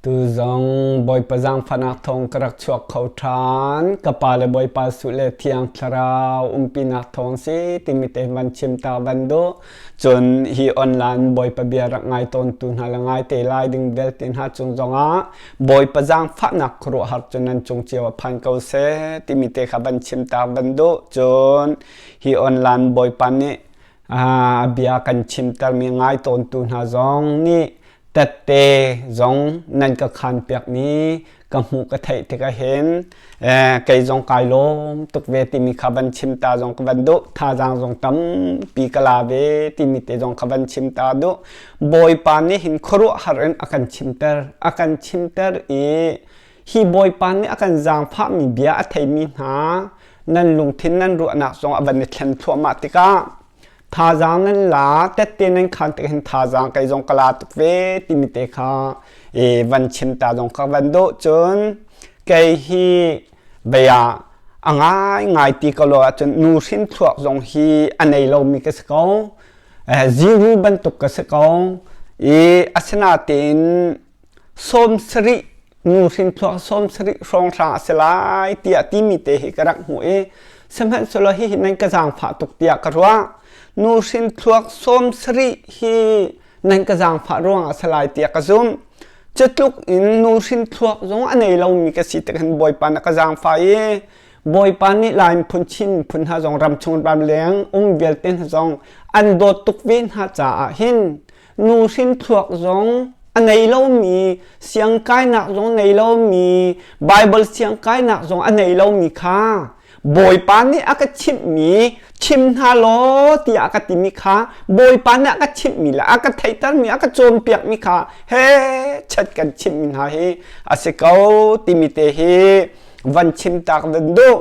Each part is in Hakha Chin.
Tu zong Bawipa zaangfahnak thawng ka rak chuak kho ṭhan. Ka pa le Bawipa Suh le Thiang Thlarau umpinak thawng si timi te van chim ta van duh. Cun hi online Bawipa bia rak ngai tawntu hna le ngai te lai ding vialte hna cung zongah Bawipa zaangfahnak khuaruahhar cu nan cung cio ah phan ko seh timi te kha van chim ta van duh. Cun hi online Bawipa nih a bia kan chimtermi ngai tawntu hna zong nih tette zong nan ka khan piakmi ka hmuh ka theih tikah hin kei zong kai lawm tuk ve timi kha van chim ta zong ka van duh. Thazaang zong tampi ka la ve timi te zong kha van chim ta duh. Bawipa nih hin khuaruahhar in a kan chimter, a kan chimter i hi Bawipa nih a kan zaangfahmi bia a theimi hna nan lungthin nan ruahnak zong a van i thlen thluahmah tikah thazaang nan la, tette nan khan tik hin thazaang kei zong ka la tuk ve timi te kha e van chim ta zong ka van dawh. Cun kei hi bia a ngai ngai ti ko lo ahcun nu hrin thluak zong hi a nei lomi ka si ko, zero bantuk ka si ko i asinatein 70 nu hrin thluak 70 hrawnghrang a si lai tiah timi te hi ka rak hmuh i sihmanhsehlaw hihi nan ka zaangfah tuk tiah ka ruah. Nu hrin thluak 70 hi nan ka zaangfah ruangah a si lai tiah ka zumh. Cutluk in nu hrin thluak zong a nei lomi ka si tik hin Bawipa na ka zaangfah i Bawipa nih Lai miphun, Chin miphun hna zong ramchung ramleng um vialte hna zong an dawt tuk ve hna caah hin nu hrin thluak zong a nei lomi, siangkainak zong nei lomi, Bible siangkainak zong a nei lomi kha Bawipa nih a ka chimhmi chim hna law tiah a ka timi kha Bawipa nih a ka chimhmi le a ka theihtermi, a ka cawnpiakmi kha he chat kan chimhmi hna hi a si ko timi te hi van chim tak van duh.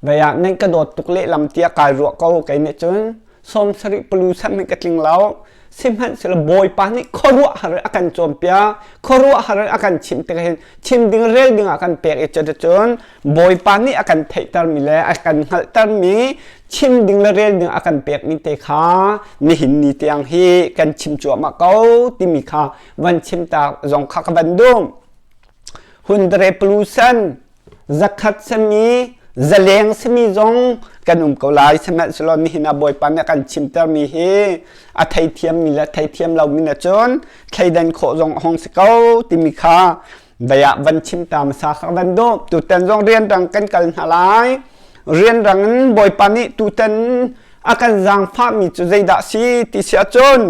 Vei ah nan ka dawt tuk lehlam tiah kai ruah ko. Kei nih cun 70 palu sam hi ka tling lo. Sihmanhsehlaw Bawipa nih khuaruahhar a kan cawnpiak, khuaruahhar a kan chimh tik hin chim ding rel ding ah kan pek i cuticun Bawipa nih a kan theihtermi le a kan hngalhtermi chim ding le rel ding a kan pekmi te kha nihin ni tiang hi kan chim cuahmah ko timi kha van chim ta zong kha ka van duh. Hundre palu san zakhat sami, zaleng sami zong kan um ko lai. Sihmanhsehlaw nihin ah Bawipa nih a kan chimtermi hi a theithiammi le theithiam lomi na cun thleidan khawh zong a hung si ko timi kha vei ah van chim ta hmasa kha van duh. Tutan zong rianrang kan kal hna lai. Rianrang in Bawipa nih tutan a kan zaangfahmi cu zeidah si ti si ahcun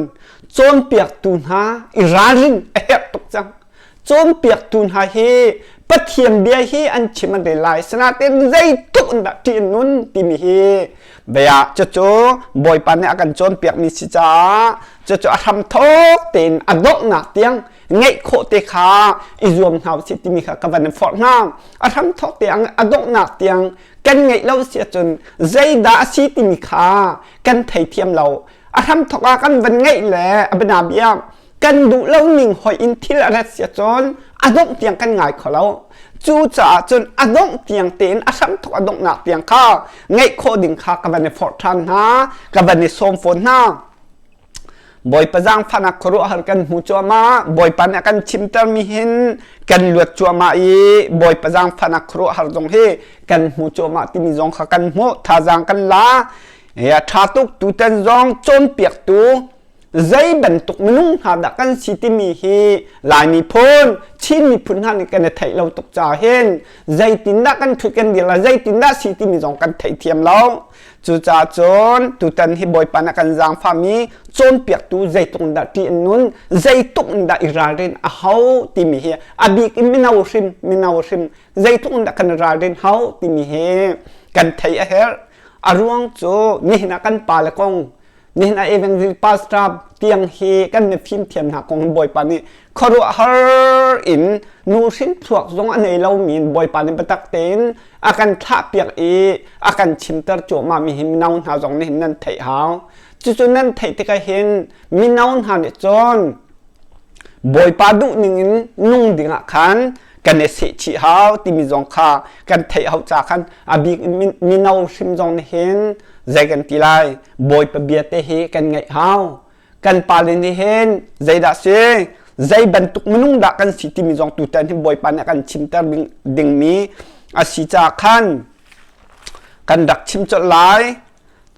cawnpiaktu hna i ralrin a herh tuk cang. Cawnpiaktu hna hi Pathian bia hi an chim an rel lai, sinain zeitluk in dah ṭih an nun timi hi bia cucu Bawipa nih a kan cawnpiakmi si caah cucu a hramthawk tein a donghnak tiang ngeih khawh te kha i zuam hna usih timi kha ka van in forh hna. A hramthawk te a donghnak tiang kan ngeih lo si ahcun zeidah a si timi kha kan theithiam lo. A hramthawk ah kan van ngeih le a bianabia kan duh lo ning hoi in thil a rat si ahcun a dongh tiang kan ngai kho lo. Cucaah cun a dongh tiang tein a hramthawk a donghnak tiang kha ngeih khawh ding kha ka van i forh ṭhan hna, ka van i sawm fawn hna. Bawipa zaangfahnak khuaruahhar kan hmu cuahmah. Bawipa nih a kan chimtermi hin kan luat cuahmah i Bawipa zaangfahnak khuaruahhar zong hi kan hmu cuahmah timi zong kha kan hmuh, thazaang kan la. A ṭha tuk. Tutan zong cawnpiaktu zei bantuk minung hna dah kan si timi hi Lai miphun, Chin miphun hna nih kan i theih lo tuk caah hin zeitindah kan ṭhut kan dir lai, zeitindah si timi zong kan theithiam lo. Cucaah cun tutan hi Bawipa nih a kan zaangfahmi cawnpiaktu zeitluk in dah ṭih an nun, zeitluk in dah i ralrin a hau timi hi a bik in mino hrim, mino hrim zeitluk in dah kan i ralrin hau timi hi kan theih a herh. A ruang cu nihin ah kan pale kong, nihin ah evangelist pastor tiang hi kan mifim thiam hna kong Bawipa nih khuaruahhar in nu hrin thluak zong a nei lomi in Bawipa nih biatak tein a kan thlahpiak i a kan chimter cuahmah mi hi mino hna zong nih hin nan theih hau. Cucu nan theih tikah hin mino hna nih cun Bawipa duh ning in nung dingah khan kan i sehchih hau timi zong kha kan theih hau ca khan a bik in mino hrim zong nih hin zei kan ti lai, Bawipa bia te hi kan ngaih hau. Kan pale nih hin zeidah si? Zei bantuk minung dah kan si timi zong tutan hi Bawipa nih a kan chimter dingmi a si caah khan kan rak chim colh lai.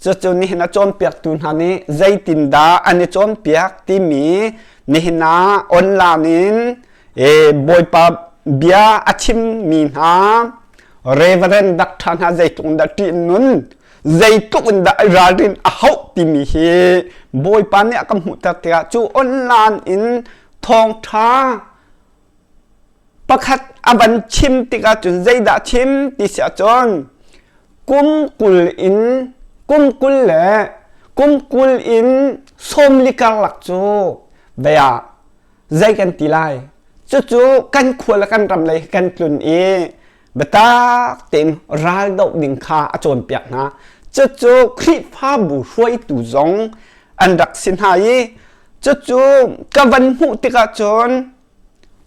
Cucu nihin a cawnpiaktu hna nih zeitindah an i cawnpiak timi nihin ah online in Bawipa bia a chimmi hna Reverend Doctor hna zeitluk in dah ṭih nun zeitluk in dah ralrin a hauh timi hi Bawipa nih a ka hmuhter tikah cu online in thawngṭha pakhat a van chim tikah cun zeidah chim ti si ahcun kum 20 in kum 20 le kum 20 in 40 karlak cu bia zei kan ti lai cucu kan khua le kan ram lei kan tlun i biatak tein ral doh ding kha a cawnpiak hna cucu Khrihfabu hruaitu zong an rak si hna i cucu ka van hmuh tikah cun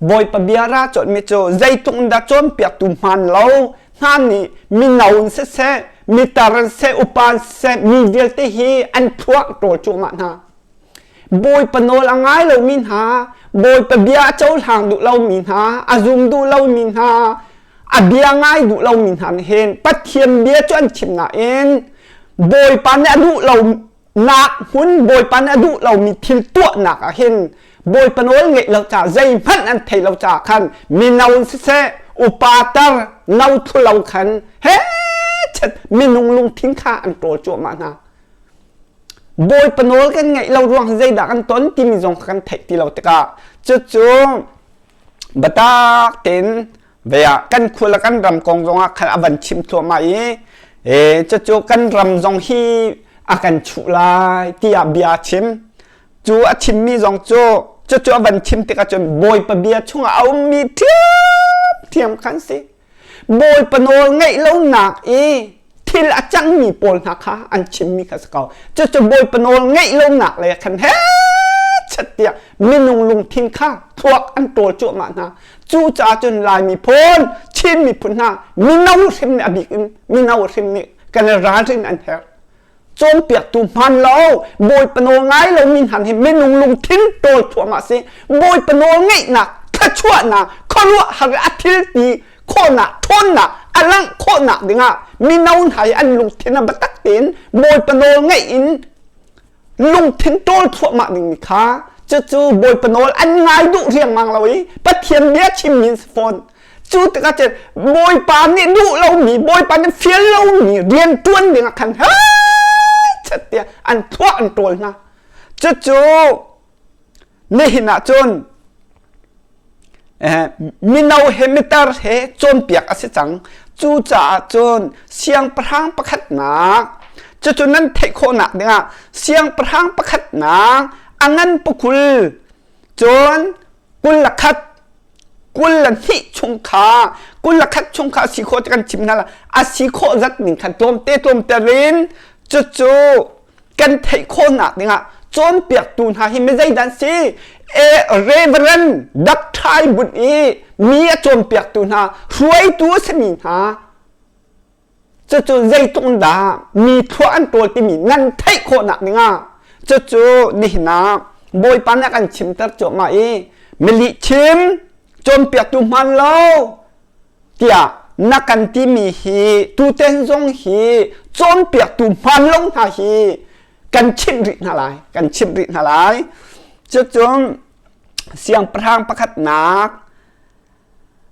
Bawipa bia ra cawnmi cu zeitluk in dah cawnpiaktu hmaan lo hna nih mino in siseh mitar in siseh upa in siseh mi vialte hi an thluak ṭawl cuahmah hna. Bawipa nawl a ngai lomi hna, Bawipa bia a cohlang duh lomi hna, a zum duh lomi hna, a bia ngai duh lomi hna nih hin Pathian bia cu an chim nain Bawipa nih a duh lo nak hmun Bawipa nih a duh lomi thil tuahnak ah hin Bawipa nawl ngeih lo caah zeihmanh an thei lo caah khan mino in siseh upa tar no thlulo khan he chet minung lungthin kha an ṭawl cuahmah hna. Bawipa nawl kan ngeih lo ruang zeidah kan ton timi zong kha kan theih ti lo tikah cucu biatak tein ve ah kan khua le kan ram kong zongah khan a van chim thluahmah i e cucu kan ram zong hi a kan chuh lai tiah bia a chim cu a chimmi zong cu cucu a van chim tikah cun Bawipa bia chungah a ummi ṭhiamṭhiam khan si Bawipa nawl ngeih lonak i thil a cangmi pawl hna kha an chimmi kha si ko. Cucu Bawipa nawl ngeih lonak lei ah khan hechet tiah minung lungthin kha thluak an ṭawl cuahmah hna. Cucaah cun Lai miphun, Chin miphun hna mino hrim nih a bik in mino hrim nih kan i ralrin an herh. Cawnpiaktu hmaan lo, Bawipa nawl ngai lomi hna hi minung lungthin ṭawl thluahmah si. Bawipa nawl ngeihnak, thluachuahnak, khuaruahhar a thil ti khawhnak, ṭhawnnak a langh khawhnak dingah mino hna hi an lungthin a biatak tein Bawipa nawl ngeih in lungthin ṭawl thluahmah dingmi kha cucu Bawipa nawl an ngai duh riangmang lo i Pathian bia chimmi an si fawn. Cu tikah cun Bawipa nih duh lomi, Bawipa nih fial lomi rian ṭuan dingah khan chet tiah an thluah an ṭawl hna. Cucu nihin ah cun mino he mitar he cawnpiak a si cang. Cucaah cun siangpahrang pakhatnak cucu nan theih khawhnak dingah siangpahrang pakhatnak a ngan pakul cun 21 22 chung kha 21 chung kha a si khawh ti kan chim hna la a si khawh zat ning khan tlawmte tlawmte rin cucu kan theih khawhnak dingah cawnpiaktu hna hi mi zeidah si e reverend doctor but i mi a cawnpiaktu hna hruaitu a simi hna Cucu zeitluk dah mi thlua an ṭawl timi nan theih khawhnak dingah cucu nihin ah Bawipa nih a kan chimter cuahmah i milih chim cawnpiaktu hmaan lo tiah na kan timi hi tuten zong hi cawnpiaktu hmaan lo hna hi kan chimh rih hna lai kan chimh rih hna lai cucu siangpahrang pakhatnak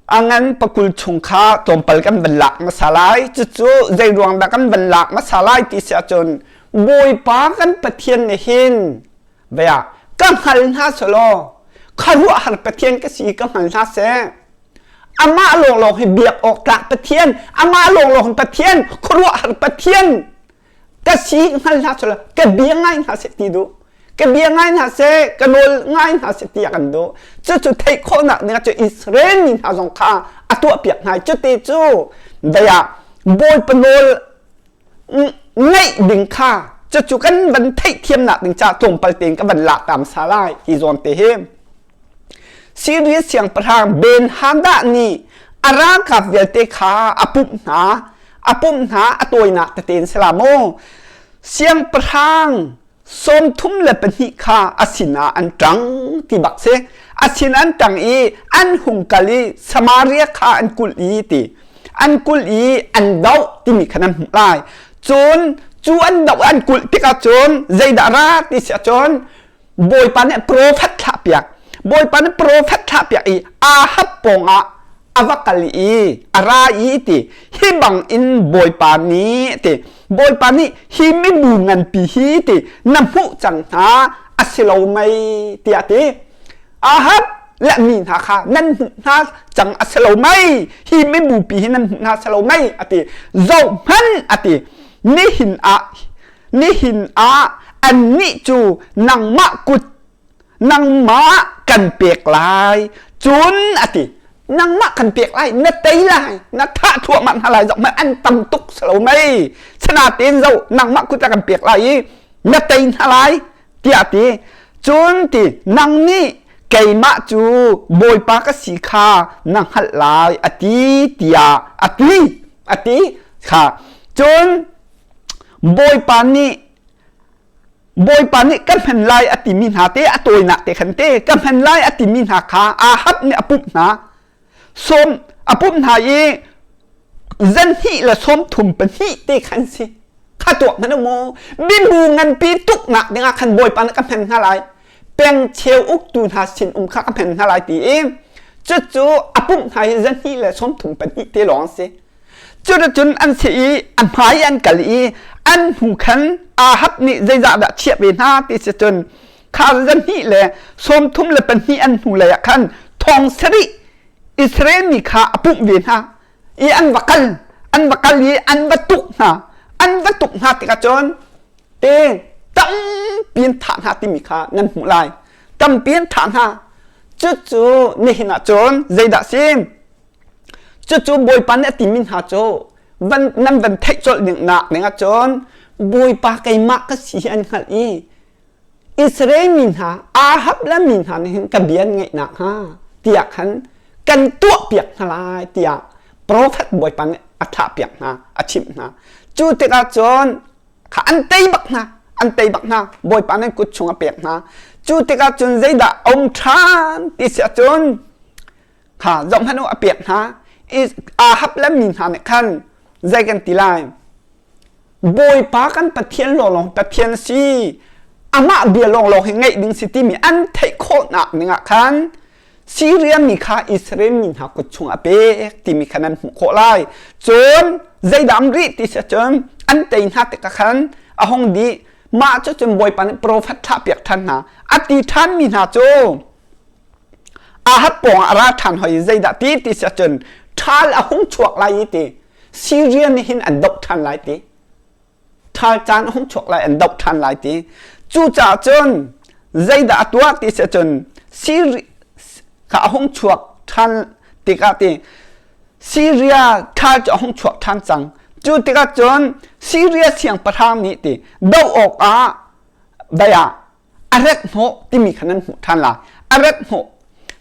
A ngan pakul chung kha tlawmpal kan van lak hmasa lai. Cucu zei ruang dah kan van lak hmasa lai ti si ahcun Bawipa kan Pathian nih hin bia ka hngal hna selaw khuaruahhar Pathian ka si ka hngal hna seh. Amah lawnglawng hi biak awk tlak Pathian, amah lawnglawng hi Pathian, khuaruahhar Pathian ka si hngal hna selaw ka bia ngai hna seh ti duh ka bia ngai hna seh ka nawl ngai hna seh ti a kan duh cucu theih khawhnak ding ah cu Israel mi hna zong kha a tuahpiak hna cuti cu dei ah Bawipa nawl ngaih ding kha cucu kan van theihthiamnak ding ca tlawmpal tein ka van lak tam sa lai hi zawn te hi Syria siangpahrang Ben-Hadad nih a ralkap vialte kha a pumh hna. A pumh hna a tawinak tete in si la maw? Siangpahrang 32 kha a sinah an ṭang ti bak si. A sin an ṭang i an hung kal i Samaria kha an kulh i ti. An kulh i an doh timi kha nan hmuh lai. Cun cu an doh an kulh tikah cun zeidah ra ti si ahcun Bawipa nih profet thlahpiak. Bawipa nih profet thlahpiak i Ahab pawngah a va kal i a ra i ti hi bang in Bawipa nih ti Bawipa nih hi mibu nganpi hi ti na hmuh cang hna a si lo mei tiah ti Ahab le mi hna kha nan hmuh hna cang a si lo mei hi mibupi hi nan hmuh hna si lo mei a ti zoh hmanh a ti nihin ah nihin ah annih cu nangmah kut nangmah kan pek lai cun a ti nangmah kan pek lai na tei lai na thah thluahmah hna lai zoh hmanh an tam tuk salo mei sinatein zoh nangmah kut ah kan pek lai i na tei hna lai tiah ti cun ti nang nih keimah cu bawipa ka si kha na hngalh lai a ti tiah a ti a ti kha cun bawipa nih Bawipa nih ka hman lai a timi hna te a tawinak te khan te ka hman lai a timi hna kha Ahab nih a pumh hna sawm a pumh hna i zan hnih le sawm thum pahnih te khan si kha tuak hmanh maw bibu nganpi tuknak dingah khan Bawipa nih ka hman hna lai peng cheu uktu hna sin um kha ka hman hna lai ti i cucu a pumh hna hi zan hnih le sawm thum pahnih te lawng si Cuticun an si i a hmai an kal i an hnu khan Ahab nih zeizah dah chiah ve hna ti si cun kha zan hnih le 32 an hnu lei ah khan thong sarih Israel mi kha a pumh ve hna i an va kal an va kal i an va tuk hna an va tuk hna tikah cun te tampi in thah hna timi kha nan hmuh lai tampi in thah hna cucu nihin ah cun zeidah si Cucu Bawipa nih a timi hna cu van, nan van theih colh ding nak ding ahcun Bawipa keimah ka si hi an hngalh i Israel mi hna Ahab le mi hna nih hin ka bia an ngaih nakhnga tiah khan kan tuahpiak hna lai tiah profet Bawipa nih a thahpiak hna a chimh hna. Cu tikah cun kha an tei bak hna an tei bak hna Bawipa nih kut chung a pek hna. Cu tikah cun zeidah a um ṭhan ti si ahcun kha zoh hmanh u a pek hna Ahab le mi hna nih khan zei kan ti lai Bawipa kan Pathian lawnglawng Pathian si amah bia lawnglawng hi ngaih ding si timi an theih khawhnak ning ah khan Syria mi kha Israel mi hna kut chung a pek timi kha nan hmuh khawh lai cun zeidah am rih ti si cun an tei hna tikah khan a hong dih mah cu cun Bawipa nih profet thlah piak ṭhan hna a ti ṭhan mi hna cu Ahab pawngah a ra ṭhan hoi i zeidah ti ti si ahcun ṭhal a hung chuak lai i ti Syria nih hin an doh ṭhan lai ti ṭhal caan a hung chuak lai an doh ṭhan lai ti cucaah cun zeidah a tuah ti si ahcun Syria kha a hung chuak ṭhan tikah ti Syria ṭhal cu a hung chuak ṭhan cang cu tikah cun Syria siangpahrang nih ti doh awkah dai ah a ret hnawh timi kha nan hmuh ṭhan lai a ret hnawh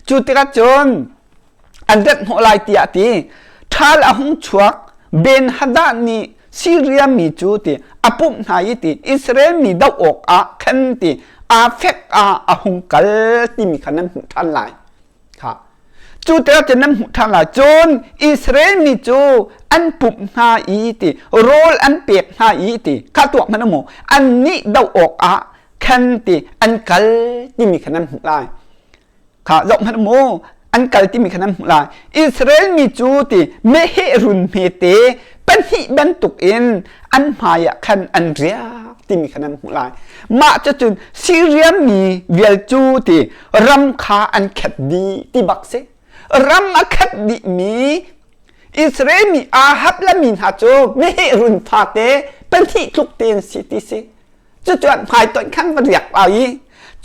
cu tikah cun an ret hnawh lai tiah ti ṭhal a hung chuak Ben Hadad nih Syria mi cu ti a pumh hna i ti Israel mi doh awk ah khan ti Afek ah a hung kal timi kha nan hmuh ṭhan lai kha cu tikah cun nan hmuh ṭhan lai cun Israel mi cu an pumh hna i ti rawl an pek hna i ti kha tuak hmanh mu annih doh awk ah khan ti an kal timi kha nan hmuh lai kha zoh hmanh mu an kal timi kha nan hmuh lai Israel mi cu ti meheh run hmete pahnih bantuk in an hmai ah khan an riak timi kha nan hmuh lai mah cucun Syria mi vial cu ti ram kha an khet dih ti bak si ram a khet dih mi Israel mi Ahab le mi hna cu meheh run fate pahnih tluk tein si ti si cucu an hmaitonh khan va riak ai i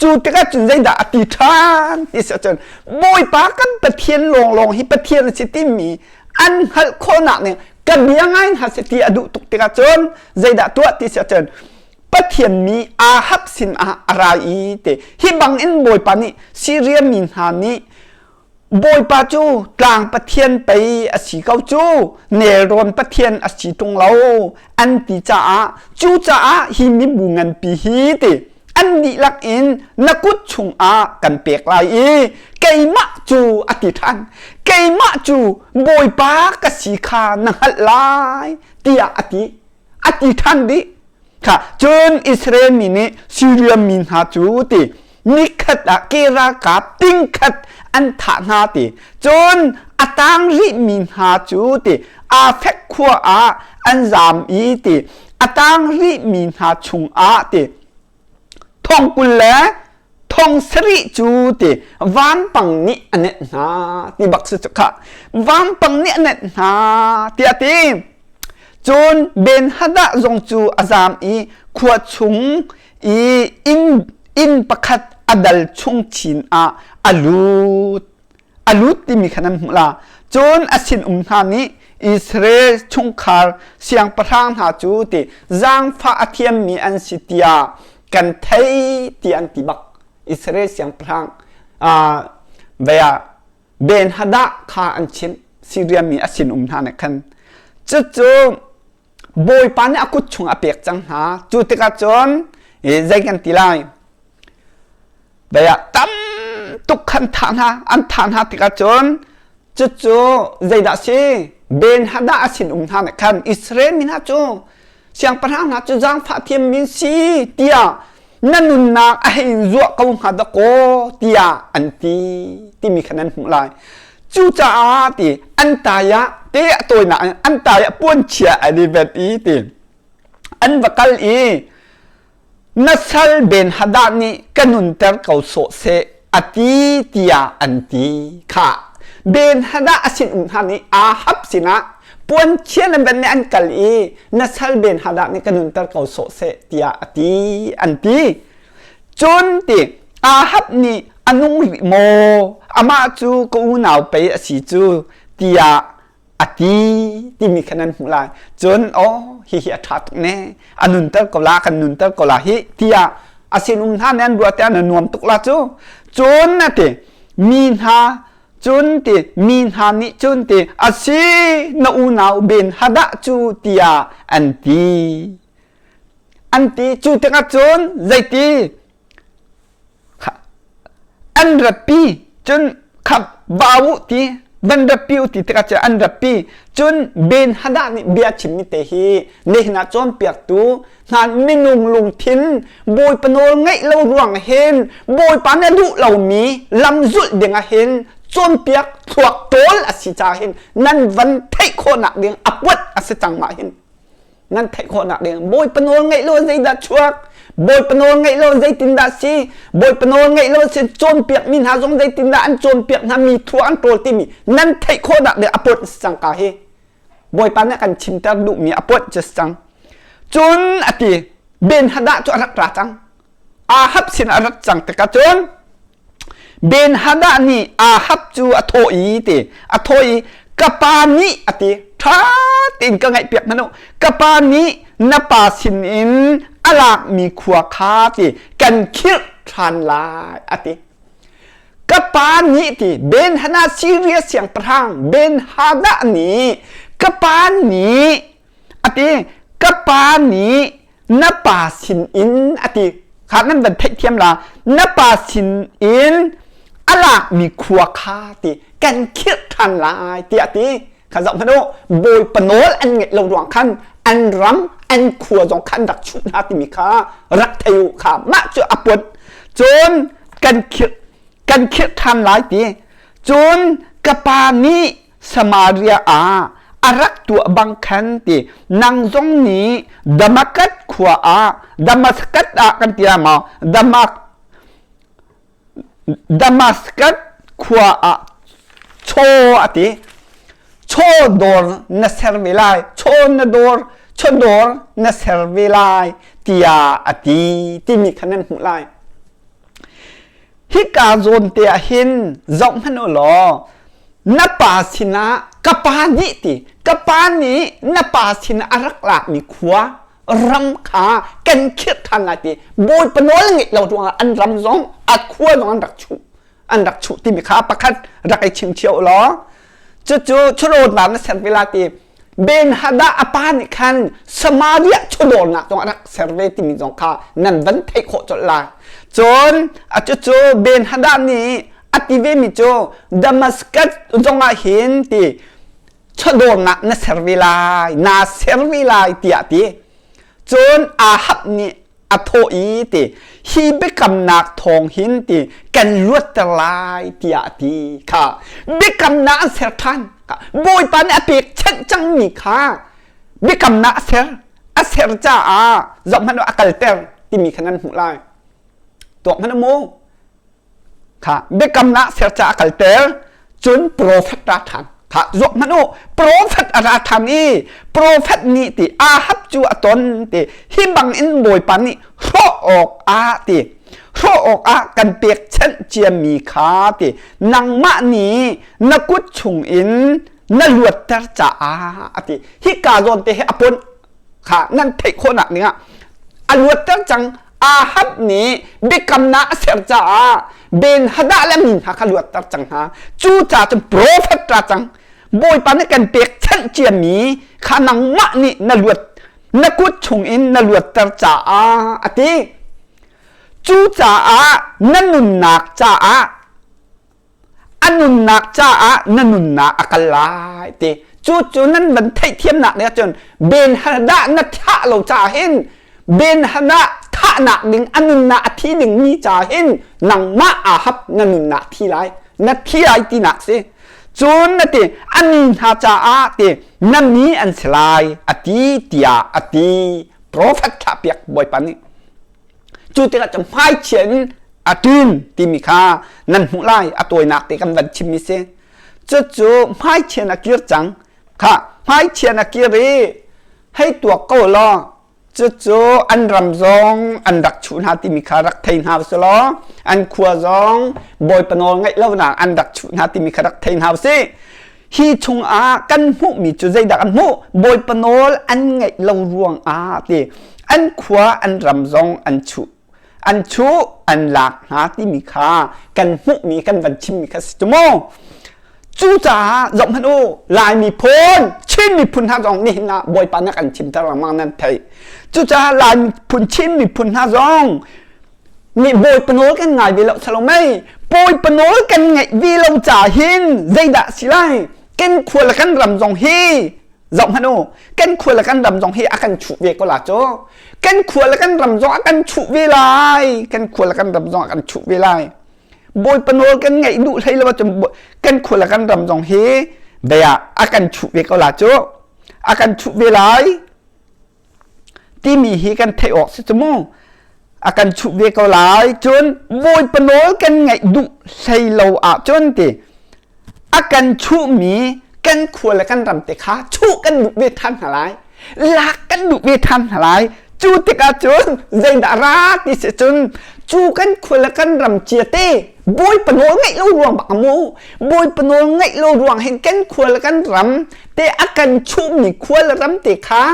cu tikah cun zeidah a ti ṭhan ti si ahcun Bawipa kan Pathian lawnglawng hi Pathian a si timi an hngalh khawhnak ning ka bia ngai hna seh ti a duh tuk tikah cun zeidah tuah ti si ahcun Pathian mi Ahab sin ah a ra i te hi bang in Bawipa nih Syria mi hna nih Bawipa cu tlang Pathian pei a si ko cu nelrawn Pathian a si ṭung lo an ti caah cucaah hi mibu nganpi hi ti. an dihlak in na kut chungah kan pek lai i keimah cu a ti ṭhan keimah cu Bawipa ka si kha na hngalh lai tiah a ti a ti ṭhan dih kha cun Israel mi nih Siria mi hna cu ti nikhat ah ke ralkap tingkhat an thah hna ti cun a tang rihmi hna cu ti Afek khua ah an zam i ti a tang rihmi hna chungah ti thong 20 le thong 70 cu ti vampang nih a nenh hna ti bak si cu khah vampang nih a nenh hna tiah ti cun Ben-Hadad zong cu a zam i khua chung i inn inn pakhat a dal chung chin ah a lut a lut timi kha nan hmuh la cun a sinum hna nih Israel chungkhar siangpahrang hna cu ti zaangfah a thiammi an si tiah kan thei ti an ti bak Israel siangpahrang vea Ben-Hadad kha an chimh Syria mi a sinum hna nih khan cucu Bawipa nih a kut chung a pek cang hna. Cu tikah cun zei kan ti lai? Dei ah tam tuk khan thah hna, an thah hna tikah cun cucu zeidah si? Ben-Hadad a sinum hna nih khan Israel mi hna cu siangpahrang hna cu zaangfah thiammi si tiah na nunnak a hei in zuah ko hnga dakaw tiah an ti timi kha nan hmuh lai. Cucaah ti an tai ah te a tawinak in an tai ah puanchia an i vet i ti an va kal i na sal Ben Hadad nih ka nunter ko sawh seh a ti tiah an ti kha Ben Hadad a sin um hna nih Ahab sinah puanchia le ben nih an kal i na sal Ben Hadad nih ka nunter ko sawh seh tiah a ti an ti cun ti Ahab nih a nung rih maw amah cu ka unau pei a si cu tiah a ti timi kha nan hmuh lai cun aw hihi a ṭha tuk ne a nunter ko la kan nunter ko la hi tiah a sinum hna nih an ruah te an nuam tuk la cu cun a ti mi hna cun ti mi hna nih cun ti a si na unau Ben Hadah cu tiah an ti an ti cu tikah cun zeiti An ratpi cun khap vau u ti van ratpi u ti tikah cun an ratpi cun Ben Hadah nih bia chimmi te hi nihin ah cawnpiaktu hna minung lungthin Bawipa nawl ngaih lo ruang hin Bawipa nih a duh lomi lam zulh ding ah hin cawnpiak thluak tawl a si caah hin nan van theih khawhnak ding a puat a si cang mah hin nan theih khawhnak ding Bawipa nawl ngaih lo zeidah chuak Bawipa nawl ngaih lo zeitindah si Bawipa nawl ngaih lo si cawnpiak mi hna zong zeitindah an cawnpiak hna mi thua an ṭawl timi nan theih khawhnak ding a pawt si cang ka hi Bawipa nih kan chimter duhmi a pawt cu si cang cun a ti Ben Hadad cu a rak ra cang Ahab sin a rat cang tikah cun Ben-Hadad nih Ahab cu a thawh i ti a thawh i ka pa nih a ti ṭha tein ka ngaihpiak hmanh u ka pa nih na pa sinin a lakmi khua kha ti kan khirh ṭhan lai a ti ka pa nih ti Ben-Hadad Siria siangpahrang Ben-Hadad nih ka pa nih a ti ka pa nih na pa sin in a ti kha nan van theihthiam la na pa sin in a lakmi khua kha ti kan khirh ṭhan lai tiah a ti kha zoh hmanh u bawipa nawl an ngeih lo ruang khan an ram an khua zong khan rak chuh hna timi kha rak thei u kha mah cu a put cun kan khirh kan khirh ṭhan lai ti cun ka pa nih Samaria ah a rak tuah bang khan ti nang zong nih Damascus khua ah Damascus ah kan ti maw Damas Damascus khua ah chaw a ti chaw dawr na ser ve lai chaw na dawr chaw dawr na ser ve lai tiah a ti timi kha nan hmuh lai Hika zawn te ah hin zoh hmanh u law na pa sinah ka pa nih ti ka pa nih na pa sinah a rak lakmi khua ram kha kan khirh ṭhan lai ti Bawipa nawl ngeih lo ruangah an ram zong a khua zong an rak chuh an rak chuh timi kha pakhat rak i chim cio law cucu churawnnak na ser ve la ti. Ben-Hadad a pa nih khan Samaria chawdawrnak zong a rak ser ve timi zong kha nan van theih khawh colh lai. Cun a cucu Ben-Hadad nih a ti vemi cu Damascus zongah hin ti chawdawrnak na ser ve lai, naa ser ve lai tiah a ti. Cun Ahab nih a thawh i ti hi biakamnak thawng hin ti kan luatter lai tiah a ti kha biakamnak an ser ṭhan. Bawipa nih a pekchanh cangmi kha biakamnak a ser a ser caah zohhmanh a kalter timi kha nan hmuh lai. Tuak hmanh u mu. Kha biakamnak ser caah a kalter cun profet ra ṭhan kha zuak hmanh u profet a ra ṭhan i profet nih ti Ahab cu a ton ti hi bang in Bawipa nih hrawh awk ah ti hrawh awk ah kan pekchanh ciami kha ti nangmah nih na kut chung in na luatter caah a ti hika zawn te hi a pon kha nan theih khawhnak dingah a luatter cang Ahab nih biakamnak a ser caah Ben-Hadad le mi hna kha luatter cang hna. Cu ca cun profet ra cang. Bawipa nih kan pekchanh ciami kha nangmah nih na luat na kut chungin na luatter caah a ti. Cucaah na nunnak caah a nunnak caah na nunnak a kal lai ti cu cu nan van theihthiamnak nih ahcun Ben Hadah na thah lo caah hin Ben Hadah thahnak ding a nunnak a thi ding mi caah hin nangmah Ahab na nunnak thi lai na thi lai tinak si cun na ti a mi hna caah ti na mi an si lai a ti tiah a ti profet thlah piak bawipa nih Cu tikah cun hmaichia in a ṭin timi kha nan hmuh lai a tawinak te kan van chimmi si. Cucu hmaichia in a kir cang. Kha hmaichia in a kir i hei tuak ko law cucu an ram zong an rak chuh hna timi kha rak thei hna usih law an khua zong Bawipa nawl ngaih lonak an rak chuh hna timi kha rak thei hna usih. Hi chungah kan hmuhmi cu zeidah kan hmuh? Bawipa nawl an ngaih lo ruangah ti an khua an ram zong an chuh an chuh an lak hna timi kha kan hmuhmi kan van chimmi kha si cu mu. Cucaah zohhmanh u Lai miphun Chin miphun hna zong nihin ah Bawipa nih kan chimter lengmang nan theih. Cucaah Lai miphun Chin miphun hna zong nih Bawipa nawl kan ngai ve lo salo mei Bawipa nawl kan ngaih ve lo ca hin zeidah si lai kan khua le kan ram zong hi zoh hmanh u kan khua le kan ram zong hi a kan chuh ve ko la cu kan khua le kan ram zong a kan chuh ve lai kan khua le kan ram zong a kan chuh ve lai Bawipa nawl kan ngaih duh hlei lo ahcun kan khua le kan ram zong hi bia a kan chuh ve ko la cu a kan chuh ve lai timi hi kan theih awk si cu mu a kan chuh ve ko lai cun bawipa nawl kan ngaih duh hlei lo ahcun ti a kan chuhmi kan khua le kan ram te kha chuh kan duh ve than hna lai lak kan duh ve than hna lai cu tikah cun zeidah ra ti si cun cu kan khua le kan ram cia te bawipa nawl ngaih lo ruang bak mu bawipa nawl ngaih lo ruang hin kan khua le kan ram te a kan chuhmi khua le ram te kha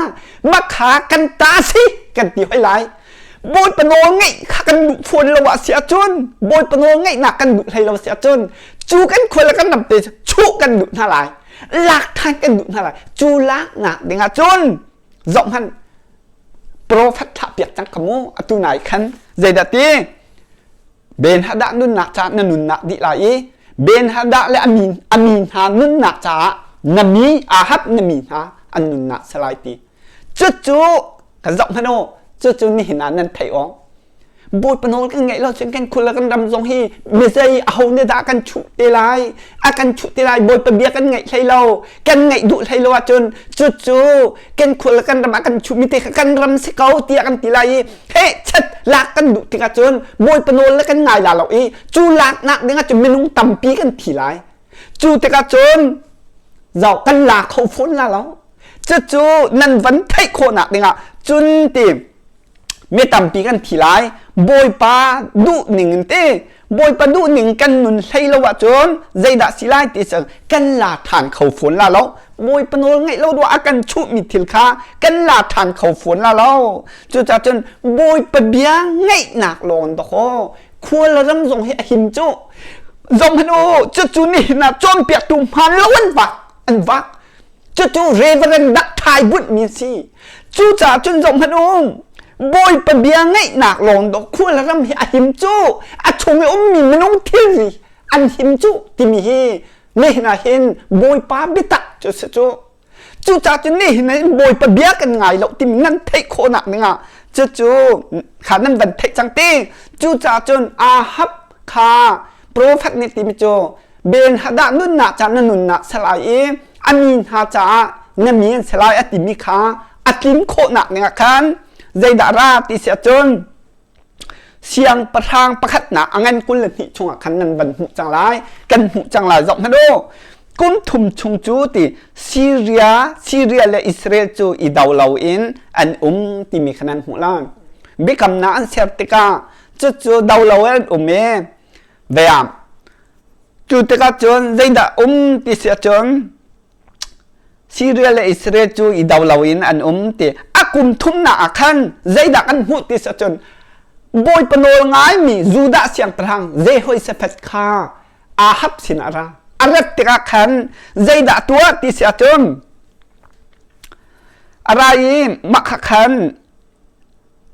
makha kan ta si kan ti hoi lai bawipa nawl ngeih kha kan duh fawn lo ah si ahcun bawipa nawl ngeihnak kan duh hlei lo si ahcun cu kan khua le kan ram te chuh kan duh hna lai lak than kan duh hna lai cu laknak ding ah cun zoh hmanh profet thlah piak cang ka mu atu nai khan zeidah ti Ben Hadah nunnak caah na nunnak dih lai i Ben Hadah le a mi hna nunnak caah na mi Ahab na mi hna an nunnak si lai ti. Cucu kan zoh hmanh u. Cucu nihin ah nan theih awk. Bawipa nawl kan ngeih lo cun kan khul le kan ram zong hi mizei aho nih dah kan chuh te lai a kan chuh te lai Bawipa bia kan ngaih hlei lo kan ngaih duh hlei lo ahcun cucu kan khua le kan ram ah kan chuhmi te kha kan ram si ko tiah kan ti lai i heh chat lak kan duh tikah cun bawipa nawl le kan ngai la lo i cu laknak dingah cun minung tampi kan thi lai cu tikah cun zau kan la kho fawn la lo cucu nan van theih khawhnak dingah cun ti mi tampi kan thi lai bawipa duh ning in ti bawipa duh ning kan nun hlei lo ahcun zeidah si lai ti cu kan la ṭhan kho fawn la lo bawipa nawl ngaih lo duah a kan chuhmi thil kha kan la ṭhan kho fawn la lo cucaah cun bawipa bia ngaihnak lawng dawkaw khua le ram zong hi a him cu zong hmanh u cucu nihin ah cawnpiaktu hmaan lo an vak an vak. Cucu Reverend dak thai bunh mi si. Cucaah cun zoh hmanh u. Bawipa bia ngaihnak lawng dawh khual ram hi a him cu a chung i ummi minung thilri an him cu timi hi nihin ah hin Bawipa biatak cu si cu. Cucaah cun nihin ah hin Bawipa bia kan ngai lo timi nan theih khawhnak dingah cucu kha nan van theih cang ti. Cucaah cun Ahab kha profet nih timi cu Ben Hadad nunnak ca na nunnak salai i a mi hna caah na mi an salai a timi kha a tlin khawhnak dingah khan zeidah ra ti si ahcun siangpahrang pakhatnak a ngan 22 chungah khan nan van hmuh cang lai kan hmuh cang lai zoh hmanh u kum thum chung cu ti Syria Syria le Israel cu i do loin an um timi kha nan hmuh lai biakamnak an ser tikah cucu do lo in an um i Veiam. Cu tikah cun zeidah um ti si ahcun Syria le Israel cu i do loin an um ti. A kum thumnak ah khan zeidah kan hmuh ti si ahcun Bawipa nawl ngaimi Judah siangpahrang Jehoshaphat kha Ahab sinah a ra. A rat tikah khan zeidah tuah ti si ahcun a ra i mah kha khan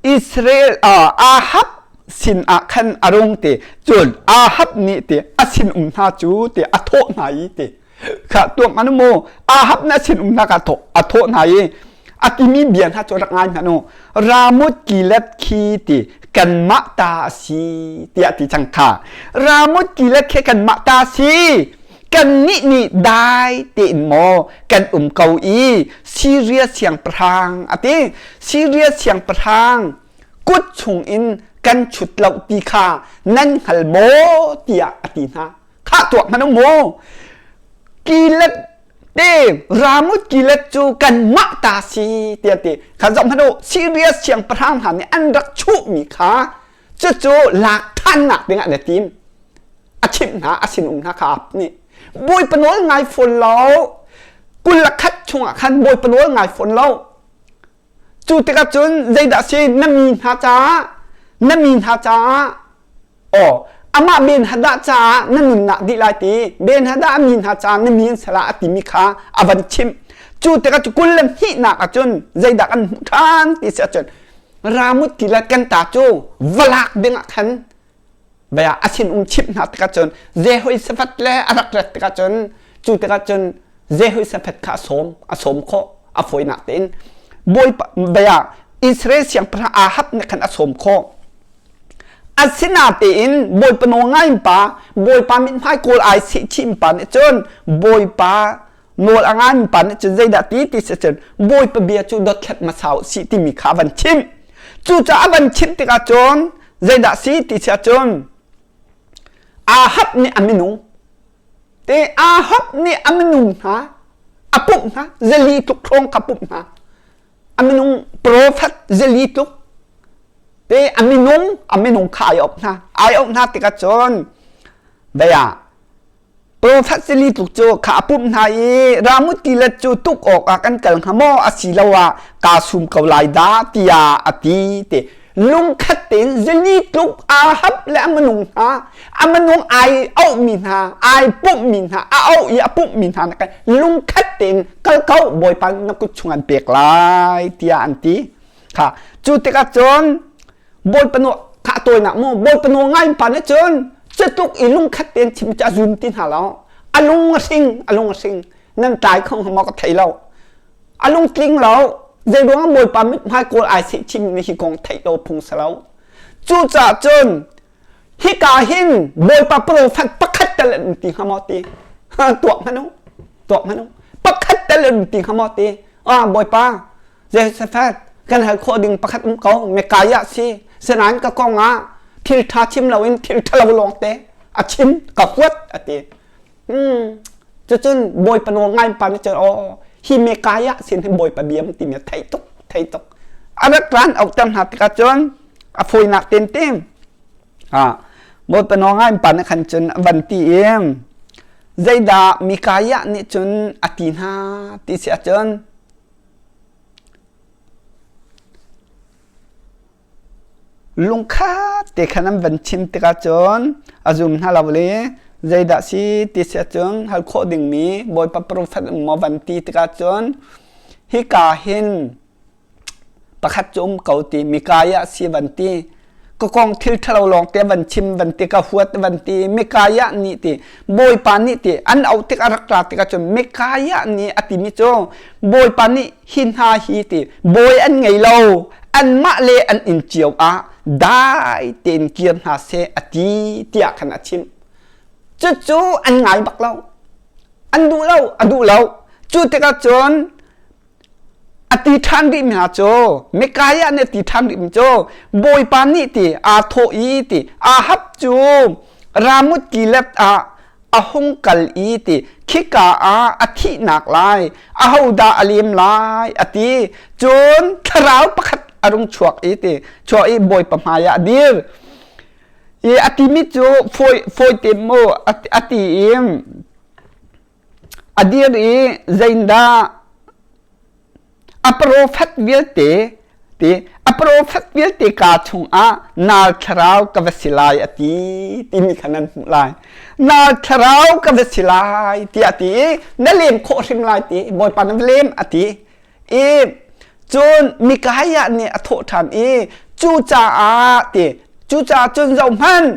Israel Ahab sin ah khan a rung ti cun Ahab nih ti a sin um hna cu ti a thawh hna i ti kha tuak an mu Ahab nih a sin um hna kha a thawh hna i a timi bia hna cu rak ngai hna nu Ramoth Gilead khi ti kanmah ta a si tiah ti cang kha Ramoth Gilead khi kanmah ta a si kannih nih dai tein maw kan um ko i Syria siangpahrang a ti Syria siangpahrang kut chungin kan chut lo ti kha nan hngal maw tiah a ti hna kha tuak hmanh u mu Gilead te Ramoth Gilead cu kanmah ta si tiah ti kha zoh hmanh u Syria siangpahrang hna nih an rak chuhmi kha cucu lak ṭhannak dingah na tim a chimh hna a sinum hna kha ap nih Bawipa nawl ngai fawn lo 21 chungah khan Bawipa nawl ngai fawn lo cu tikah cun zeidah si na mi hna caah na mi hna caah aw amah Ben Hadad caah na nunnak dih lai ti Ben Hadad a mi hna caah na mi an salah a timi kha a van chimh cu tikah cu 22nak ah cun zeidah kan hmuh ṭhan ti si ahcun Ramut tilet kan ta cu valak dingah khan bia a sin um chimh hna tikah cun Jehoshaphat le a rak rat tikah cun cu tikah cun Jehoshaphat kha a sawm a sawm khawh a fawinak tein Bawipa bia Israel siangpahrang Ahab nih khan a sawm khawh asinatein Bawipa nawl ngai pa Bawipa mithmai kawl ai seh chim pa nih cun Bawipa nawl a ngaimi pa nih cun zeidah ti ti si cun Bawipa bia cu dothlat hmasa u sih timi kha a van chimh. Cucaah a van chimh tikah cun zeidah si ti si ahcun Ahab nih a minung te Ahab nih a minung hna a pumh hna zali tluk hrawng kha pumh hna a minung profet zali tluk te a minung a minung kha ai op hna ai op hna tikah cun vei ah Profet sili tluk cu kha a pumh hna i Ramuth tilet cu tuk awkah kan kal hnga maw asiloah kaa sum ko lai dah tiah a ti ti lungkhat tein zili tluk Ahab le a minung hna a minung ai auhmi hna ai pumhmi hna a auh i a pumhmi hna na lungkhat tein kal ko Bawipa na kut chung an pek lai tiah an ti kha cu tikah cun Bawipa nawl kha tawinak mu Bawipa nawl ngai pa nih cun cutluk i lungkhat tein chim cu a zum ti hna lo a lung a hring a lung a hring nan tlai kho hnga maw ka thei lo a lung tling lo zei ruangah Bawipa mithmai kawl ai seh chin mi hi kong theih lo phung si lo cucaah cun hika hin Bawipa profet pakhat tel an ti hnga maw ti tuak hmanh u tuak hmanh u pakhat tel an ti hnga maw ti ah Bawipa Jehoshaphat kan hal khawh ding pakhat um ko Micaiah si sinain ka kong ah thil ṭha chim loin thil ṭhalo lawng te a chim ka huat a ti hmm cucun Bawipa nawl ngai pa nih cun aw hi Micaiah sin hi Bawipa biam timi a theih tuk thei tuk a rak ran auhter hna tikah cun a fawinak ten te ah Bawipa nawl ngai pa nih khan cun a van ti i zeidah Micaiah nih cun a ti hna ti si ahcun Lungkhat te khan an van chim tikah cun a zum hna lo le. Zeidah si ti si ahcun hal khawh dingmi Bawipa profet maw van ti tikah cun hika hin pakhat cu um ko ti Mikaiah si van ti ka kong thil ṭhalo lawng te van chim van ti ka huat van ti Mikaiah nih ti Bawipa nih ti an auh tik a rak ra tikah cun Mikaiah nih a timi cu Bawipa nih hi hna hi ti bawi an ngei lo anmah le an inn cio ah dai tein kir hna seh a ti tiah khan a chimh. Cucu an ngai bak lo. An duh lo, a duh lo. Cu tikah cun a ti ṭhan rihmi hna cu Mikaiah nih a ti ṭhan rihmi cu Bawipa nih ti aa thawh i ti Ahab cu Ramoth Gilead ah a hung kal i ti khika ah a thihnak lai ahodah a lem lai a ti cun thlarau pakhat a rung chuak i ti chuak i Bawipa hmaiah a dir i a timi cu fawi fawite mu a ti i A dir i zeindah a profet vialte ti a profet vialte kaa chungah nal thlarau ka va si lai a ti timi kha nan hmuh lai. Nal thlarau ka va si lai tiah a ti i na lem khawh hrim lai ti Bawipa na va lem a ti. I cun Mikaiah nih a thawh ṭhan i cucaah ti cucaah cun zohhmanh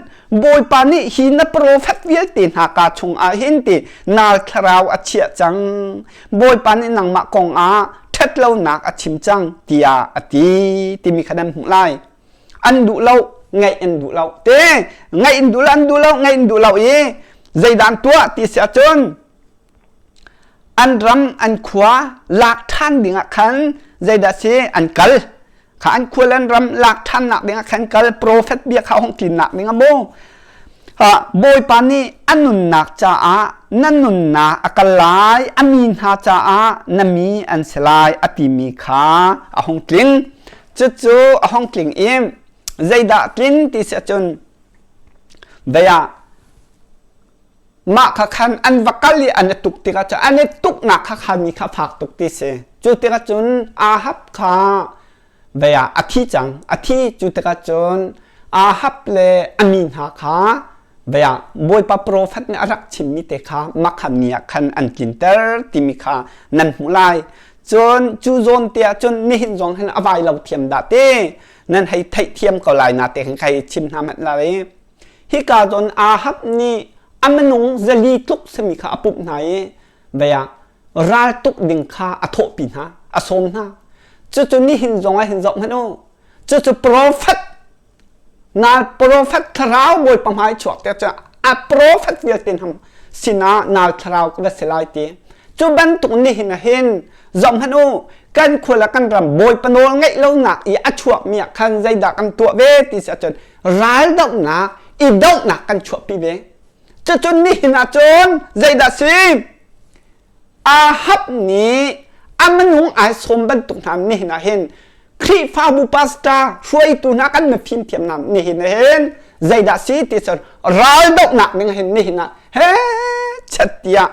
Bawipa nih hi na profet vialte hna kaa chungah hin ti nal thlarau a chiah cang Bawipa nih nangmah kong ah ṭhatlonak a chim cang tiah a ti timi kha nan hmuh lai an duh lo ngaih an duh lo te ngaih in duh lo an duh lo ngaih in duh lo i zeidah an tuah ti si ahcun An ram an khua lak ṭhan dingah khan zeidah si an kal. Kha an khua le an ram lak ṭhannak dingah khan kal profet bia kha hong tlinnak ding a maw. Bawipa nih a nunnak caah na nunnak a kal lai, a mi hna caah na mi an si lai a timi kha a hung tling. Cucu a hung tling i zeidah tlin ti si ahcun vei ah Mah kha khan an va kal i an i tuk tikah cun an i tuknak kha kha mi kha fak tuk ti si. Cu tikah cun Ahab kha vei ah a thi cang. A thi cu tikah cun Ahab le a mi hna kha vei ah Bawipa profet nih a rak chimmi te kha mah kha mi ah khan an tlinter timi kha nan hmuh lai. Cun cu zawn te ah cun nihin zong hin a vai lo thiam dah ti nan hei theihthiam ko lai na te khan kai chim hna hmanh lai. Hika zawn Ahab nih a minung zali tluk simi kha a pumh hna i vei ah ral tuk ding kha a thawhpi hna, a sawm hna. Cucu nihin zong ah hin zoh hmanh u. Cucu profet nal profet thlarau Bawipa hmai chuak te cu a profet vialte hna sinah nal thlarau ka va si lai ti. Cu bantuk nihin ah hin zoh hmanh u kan khua le kan ram Bawipa nawl ngeih lonak i a chuakmi ah khan zeidah kan tuah ve ti si ahcun raldohnak i dohnak kan chuahpi ve cucun nihin ah cun zeidah si Ahab nih a minung ai sawm bantuk hna nihin ah hin Khrihfabu pastor hruaitu hna kan mifim thiam hna nihin ah hin zeidah si ti cun raldohnak ning hin nihin ah he chet tiah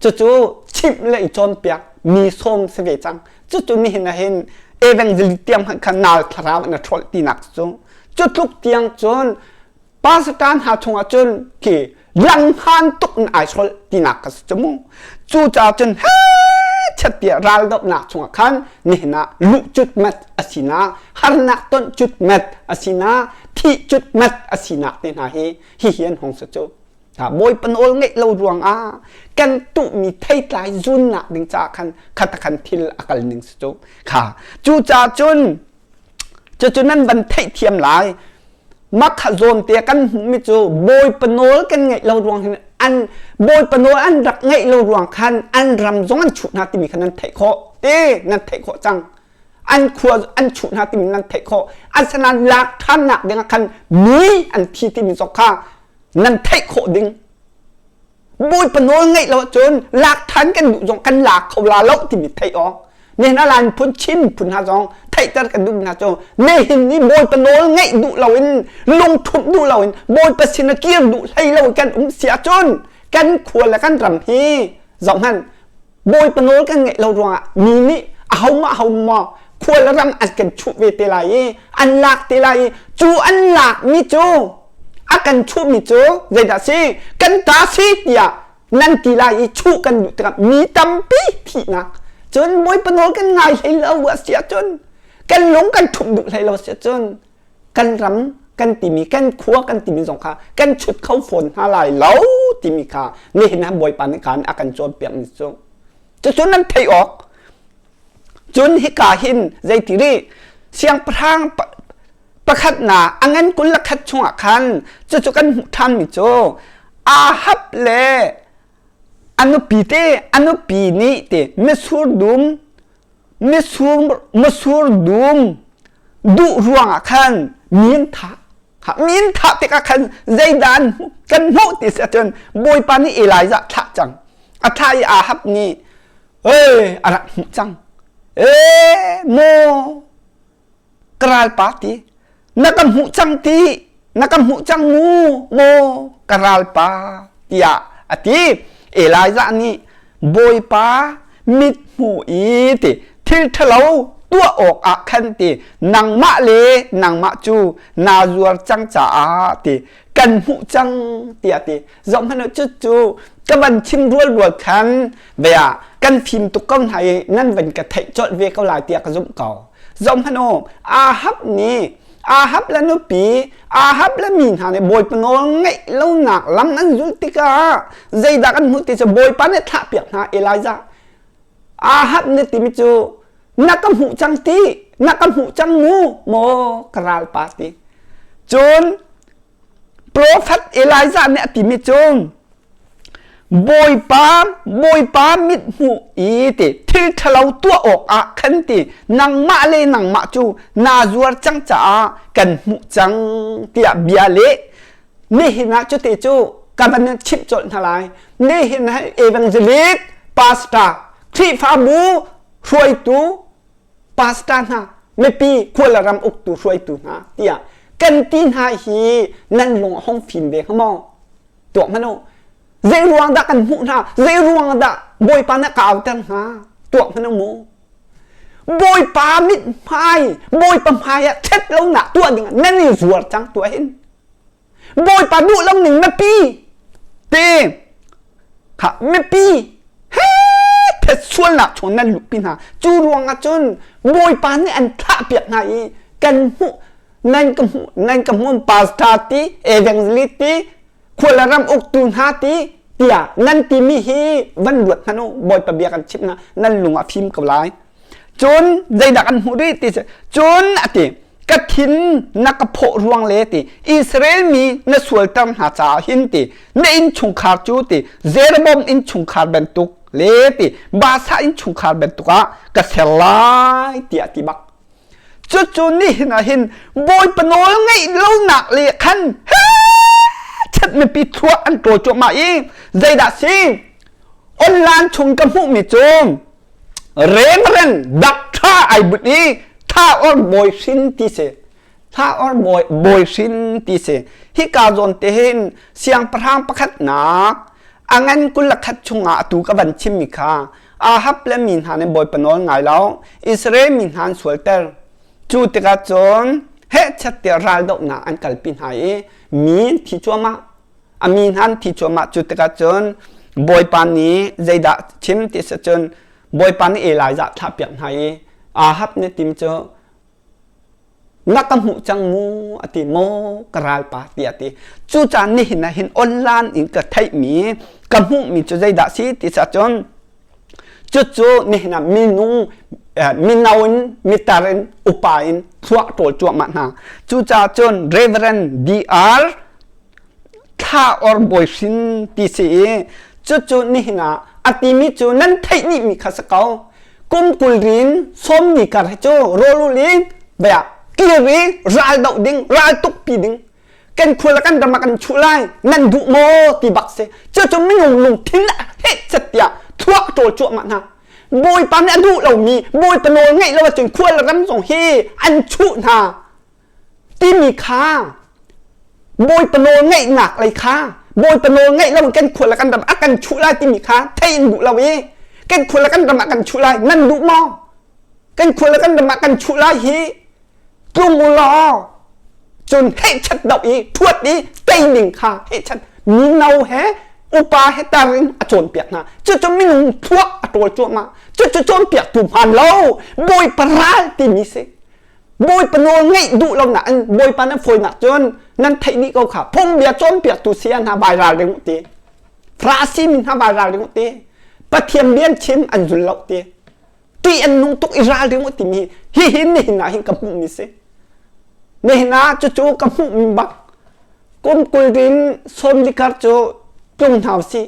Cucu chimh le i cawnpiak mi sawm si ve cang. Cucu nihin ah hin evangelist tiang hmanh kha nal thlarau in a ṭhawl tinak cu cu tluk tiang cun pastor hna chungah cun khi langhngan tuk in ai hrolh tinak ka si cu mu. Cucaah cun he chet tiah raldohnak chungah khan nihin ah luh cutmet a sinak, harnak ton cutmet a sinak, thih cutmet a sinak te hna hi hihi an hung si cu. Bawipa nawl ngeih lo ruangah kan tuhmi theitlai zunnak ding caah khan khat khan thil a kal ning si cu kha cucaah cun cucu nan van theihthiam lai makha zawn te kan hmuhmi cu Bawipa nawl kan ngeih lo ruang hin an Bawipa nawl an rak ngeih lo ruang khan an ram zong an chuh hna timi kha nan theih khawh te nan theih khawh cang an khua an chuh hna timi nan theih khawh asinain lak ṭhannak dingah khan mi an thi timi zong kha nan theih khawh ding Bawipa nawl ngeih lo ahcun lak ṭhan kan duh zong kan lak kho la lo timi theih awk nihin a lan phun Chin phun hna zong theihter kan duh hna cu nihin ni Bawipa nawl ngeih duh loin lungthumh duh loin Bawipa sin a kir duh hlei lo kan um si ahcun kan khua le kan ram hi zohhmanh Bawipa nawl kan ngeih lo ruangah mi nih ahohmah ahohmah khua le ram an kan chuh ve te lai i an lak te lai i cu an lakmi cu. A kan chuhmi cu zeidah si? Kan ta si tiah nan ti lai i chuh kan duh tikah mi tampi thihnak. Cun Bawipa nawl kan ngai hlei lo a si ahcun kan lung kan ṭhumh duh hlei lo a si ahcun kan ram kan timi kan khua kan timi zong kha kan chut kho fawn hna lai lo timi kha nihin ah Bawipa nih khan a kan cawnpiak mi cu cucu nan theih awk. Cun hika hin zeiti rih siangpahrang pakhatnak a ngan 21 chungah khan cucu kan hmuh ṭhanmi cu Ahab le a nupi te a nupi nih te mitsur dum mitsur mitsur dum duh ruangah khan mi an thah. Mi an thah tikah khan zeidah an kan hmuh ti si ahcun Bawipa nih Elijah thlah cang. A thlah i Ahab nih Ee a rak hmuh cang. Ee maw ka ralpa ti na ka hmuh cang ti na ka hmuh cang mu maw ka ralpa tiah a ti. Elijah nih Bawipa mit hmuh i ti thil ṭhalo tuah awk ah khan ti nangmah le nangmah cu naa zuar cang caah ti kan hmuh cang tiah ti zohhmanh u cucu ka van chim rualrual khan bia kan fim tuk ko hna i nan van ka theih colh ve ko lai tiah ka zumh ko. Zohhmanh u Ahab nih Ahab le nupi Ahab le mi hna nih Bawipa nawl ngaih lonak lam an zulh tikah zeidah kan hmuh ti cu Bawipa nih thlahpiak hna Elijah. Ahab nih timi cu na ka hmuh cang ti na ka hmuh cang mu maw ka ralpa ti. Cun Profet Elijah nih a timi cu Bawipa, Bawipa mithmuh i ti thil ṭhalo tuah awkah khan ti nangmah le nangmah cu naa zuar cang caah kan hmuh cang tiah bia leh. Nihin ah cuti cu ka van chimh colh hna lai. Nihin ah evangelist, pastor, Khrihfabu hruaitu pastor hna, mipi khual le ram uktu hruaitu hna tiah kan ti hna hi nan lung a hung fim ve hnga maw? Tuak hmanh u. Zei ruang dah kan hmuh hna? Zei ruang dah Bawipa nih ka auter hna? Tuak hmanh u mu. Bawipa mithmai, Bawipa hmai ah ṭhat lonak tuah ding ah nan i zuar cang tuah hin. Bawipa duh lo ning mipi te kha mipi he thet sualnak chung nan luhpi hna. Cu ruangah cun Bawipa nih an thlah piak hna i kan hmuh nan ka hmuh nan ka hmuh pastor ti evangelist ti khual ram uktu hna ti tiah nan timi hi van ruat hmanh u. Bawipa bia kan chimh hna nan lung a fim ko lai. Cun zeidah kan hmuh rih ti cun a ti ka thin na ka phawh ruang le ti Israel mi na sualter hna caah hin ti na innchungkhar cu ti Jeroboam innchungkhar bantuk le ti Baasha innchungkhar bantuk ah ka ser lai tiah ti bak. Cucu nihin ah hin Bawipa nawl ngeih lonak le khan chat mipi thluak an ṭawl cuahmah i zeidah si online chung ka hmuhmi cu Reverend Doctor ai but i tha or bawi hrin ti si. Tha or bawi, bawi hrin ti si. Hika zawn te hin siangpahrang pakhatnak a ngan 21 chungah atu ka van chimmi kha Ahab le mi hna nih Bawipa nawl ngai lo Israel mi hna an sualter. Cu tikah cun hehchat tiah raldohnak an kalpi hna i mi an thi cuahmah. A mi hna an thi cuahmah. Cu tikah cun Bawipa nih zeidah chim ti si cun Bawipa nih Elijah thlahpiak hna i Ahab nih tim cu na ka hmuh cang mu a ti maw ka ralpa tiah a ti. Cucaah nihin ah hin online in ka theihmi ka hmuhmi cu zeidah si ti si ahcun cucu nihin ah minung mino in mitar in upa in thluak ṭawl cuahmah hna. Cucaah cun Reverend DR thla or bawi hrin ti si i cucu nihin ah a timi cu nan theih dihmi kha si ko. Kum 20 rin sawmmi kar hi cu rawlul in bia kir i ral doh ding ral tuk pi ding kan khua le kan ram ah kan chuh lai nan duh maw ti bak si. Cucu minung lungthin a heh chat tiah thluak ṭawl cuahmah hna. Bawipa nih a duh lomi Bawipa nawl ngeih lo ahcun khua le ram zong hi an chuh hna timi kha Bawipa nawl ngeihnak lei kha Bawipa nawl ngeih lo kan khua le kan ram a kan chuh lai timi kha theih in duh lo i kan khua le kan ram ah kan chuh lai nan duh maw? Kan khua le kan ram ah kan chuh lai hi tlung u law. Cun hehchat doh i thuat i tei ding kha hehchat mino he upa he tar in a cawnpiak hna. Cucu minung thluak a ṭawl cuahmah. Cucu cawnpiaktu hmaan lo Bawipa ral timi si. Bawipa nawl ngeih duh lo nain Bawipa nan fawinak cun nan theih dih ko kha. Phungbia cawnpiaktu saya hna vai ralring u ti. Farasi mi hna vai ralring u ti. Pathian bia chim an zul lo ti. Ti an nung tuk i ralring u timi hihi nihin ah hin ka hmuhmi si. Nihin ah cucu ka hmuhmi bak kum 20 rin sawmlikar cu tlung hna usih.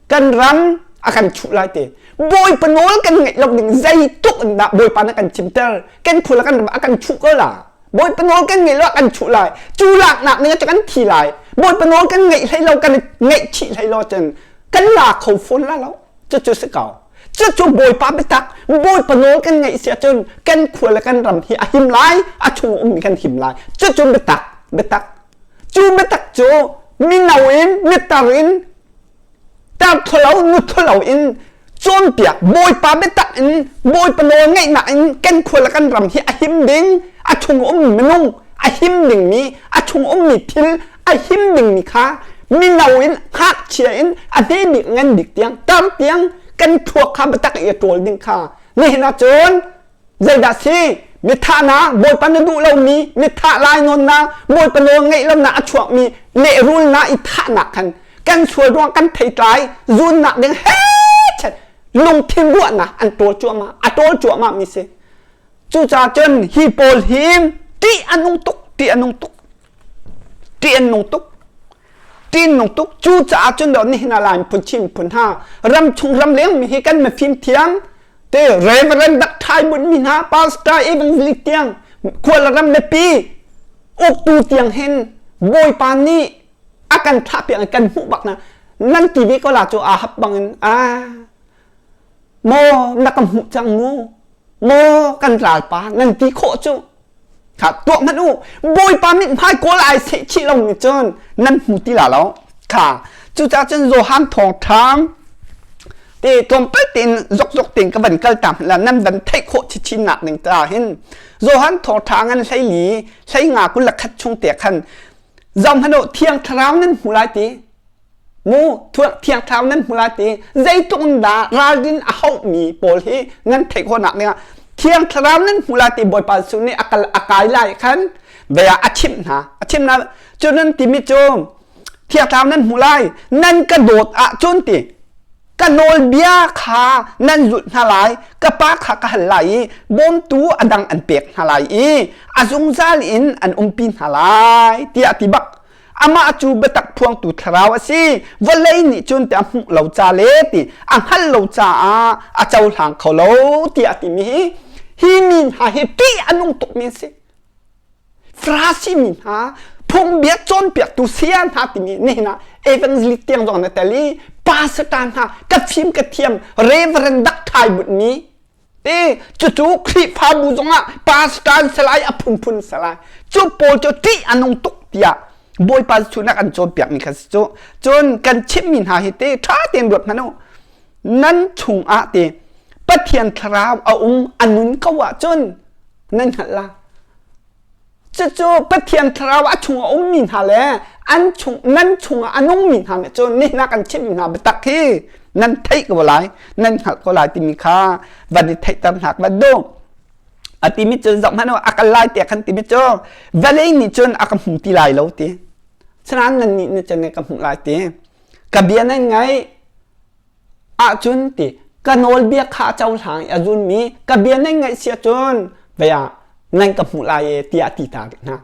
Kan ram a kan chuh lai ti. Bawipa nawl kan ngaih lo ding zeitluk in dah Bawipa na kan chimter. Kan khul kan ram a kan chuh ko la. Bawipa nawl kan ngaih lo a kan chuh lai. Cu laknak ning ah kan thi lai. Bawipa nawl kan ngaih hlei lo kan ngaih chih hlei lo cun kan la kho fawn la lo. Cucu si ko. Cucu Bawipa biatak, Bawipa nawl kan ngaih si ahcun kan khua le kan ram hi a him lai, a chung ummi kan him lai. Cucu biatak, biatak. Cu biatak cu mino in, mitar in, tar tholo, nu tholo in cawnpiak, Bawipa biatak in, Bawipa nawl ngaihnak in kan khua le kan ram hi a him ding, a chung ummi minung a him dingmi, a chung ummi thil a him dingmi kha mino in ngakchia in a hme bik ngan bik tiang tar tiang kan thluak kha biatak i a ṭawl ding kha nihin ah cun zeidah si mithahnak bawipa na duh lomi mithah lainawnnak bawipa nawl ngeih lonak a chuakmi lehrulnak i thahnak khan kan sual ruang kan theitlai zunnak ding he lungthin ruahnak an ṭawl cuahmah a ṭawl cuahmah mi si cucaah cun hi pawl hi ṭih a nung tuk ṭih a nung tuk ṭih an nung tuk ṭih an nung tuk cucaah cun dawh nihin ah Lai phun Chin phun hna ramchung ramleng mi hi kan mifim thiam te Reverend dak thai bunh mi hna pastor evangelist tiang khual ram mipi uktu tiang hin Bawipa nih a kan thlah piak kan hmuh bak na nan ti ve ko la cu aa hap bang in a maw na ka hmuh cang mu maw kan ralpa nan ti khawh cu Kha tuah hmanh u. Bawipa mithmai kawl ai seh chih lo nih cun nan hmu ti la lo. Kha cucaah cun Johan thawngṭha te tlawmpal tein zokzok tein ka van kal ta hmanh la nan van theih khawh chinchin nak ning ta hin Johan thawngṭha ngan 14 15 21 chung te khan zoh hmanh u thiang thlarau nan hmu lai ti Mu thiang thlarau nan hmu lai ti zeitluk in dah ralrin a hauhmi pawl hi nan theih khawhnak dingah thiang thlarau nan hmu lai ti Bawipa Jesuh nih a kal a kai lai khan bia a chimh hna a chimh hna cu nan timi cu thiang thlarau nan hmu lai nan ka dawt ahcun ti ka nawlbia kha nan zulh hna lai ka pa kha ka hal lai i bawmtu a dang an pek hna lai i a zungzal in an umpi hna lai tiah a ti bak Amah cu biatak phuangtu thlarau a si. Vawlei nih cun ti a hmuh lo ca le ti a hngalh lo caah a cohlang kho lo tiah a timi hi hi mi hna hi ṭih a nung tukmi an si. Farasi mi hna phungbia cawnpiaktu saya hna timi nihin ah evangelist tiang zong na tel i pastor hna ka fim ka thiam reverend dak thai butmi Ti cucu Khrihfabu zongah pastor an si lai a phunphun si lai. Cu pawl cu ṭih a nung tuk tiah Bawipa Jesuh nih an cawnpiakmi kha si cu. Cun kan chimmi hna hi te ṭha tein ruat hmanh u. Nan chungah te Pathian thlarau a um a nun ko ahcun nan hngalh la. Cucu Pathian thlarau a chung a ummi hna le an chung nan chungah a nungmi hna nih cun nihin ah kan chimhmi hna biatak hi nan theih ko lai nan hngalh ko lai timi kha van i theihter hna ka van duh. A timi cu zoh hmanh u a kal lai tiah khan timi cu vawlei nih cun a ka hmu ti lai lo ti. Sinain nannih nih cun ka hmuh lai ti. Ka bia nan ngaih ahcun ti ka nawlbia kha a cohlang i a zunmi ka bia nan ngaih si ahcun vei ah nan ka hmuh lai e tiah a ti ta hna.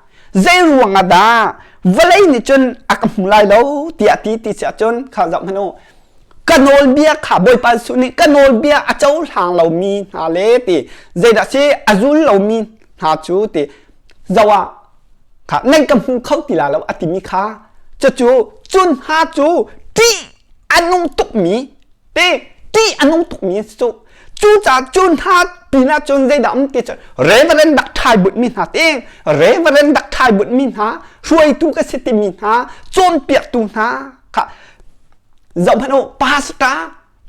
Zei ruang ah dah vawlei nih cun a ka hmu lai lo tiah ti ti si ahcun kha zoh hmanh u. Ka nawlbia kha Bawipa Jesuh nih ka nawlbia a cohlang lomi hna le ti zeidah si a zul lomi hna cu ti zoh ah kha nan ka hmu kho ti la lo a timi kha cucu cun hna cu ṭih a nung tukmi te ṭih a nung tukmi a si cu cucaah cu hna pinah cun zeidah um ti cun reverend dak thai butmi hna te reverend dak thai butmi hna hruaitu ka si timi hna cawnpiaktu hna kha zoh hmanh u pastor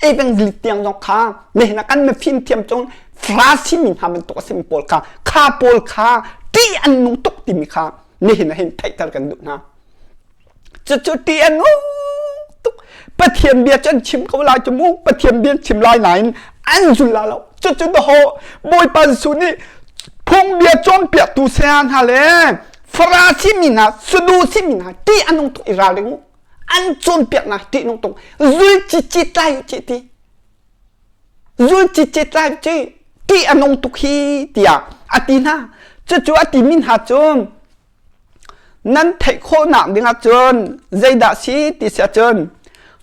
evangelist tiang zong kha nihin ah kan mifim thiam cung Farasi mi hna bantuk a simi pawl kha kha pawl kha ṭih an nung tuk timi kha. Nihin ah hin theihter kan duh hna. Cucu ṭih a nung tuk. Pathian bia cu an chim ko lai cu mu. Pathian bia an chim lai nain an zul la lo. Cucu dawh Bawipa Jesuh nih phungbia cawnpiaktu saya hna le Farasi mi hna, Sadusi mi hna ṭih a nung tuk i ralring u. An cawnpiaknak ṭih nung tuk. Zul cicit lai u ci ti. Zul cicit lai u ci. Ṭih a nung tuk hi tiah a ti hna. Cucu a timi hna cu Nan theih khawhnak dingah cun zeidah si ti si ahcun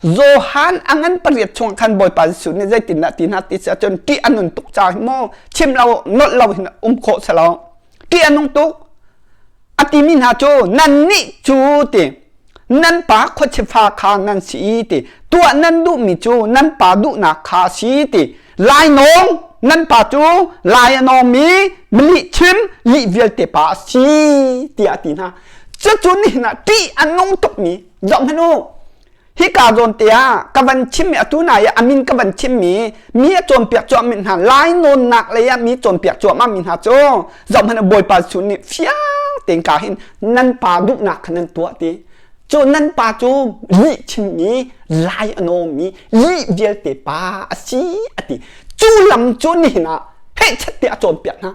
Johan a ngan pariat chungah khan Bawipa Jesuh nih zeitindah ti hna ti si ahcun ṭih a nun tuk ca hi maw chim lo nolh lo hin um khawh si lo ṭih a nung tuk a timi hna cu nannih cu ti nan pa khuachifa kha nan si i ti tuah nan duhmi cu nan pa duhnak kha a si ti lainawng nan pa cu lai a nawngmi lih chim lih vialte pa a si tiah a ti hna cucu nihin ah ṭih a nung tukmi zoh hmanh u hika zawn te ah ka van chimmi atu nai ah a min ka van chimmi mi a cawnpiak cuahmi hna lainawnnak lei ah mi cawnpiak cuahmah mi hna cu zoh hmanh u Bawipa Jesuh nih fiang tein ka hin nan pa duhnak kha nan tuah ti cu nan pa cu lih chimmi lai a nawmi lih vialte pa a si a ti cu lam cu nihin ah hehchet tiah a cawnpiak hna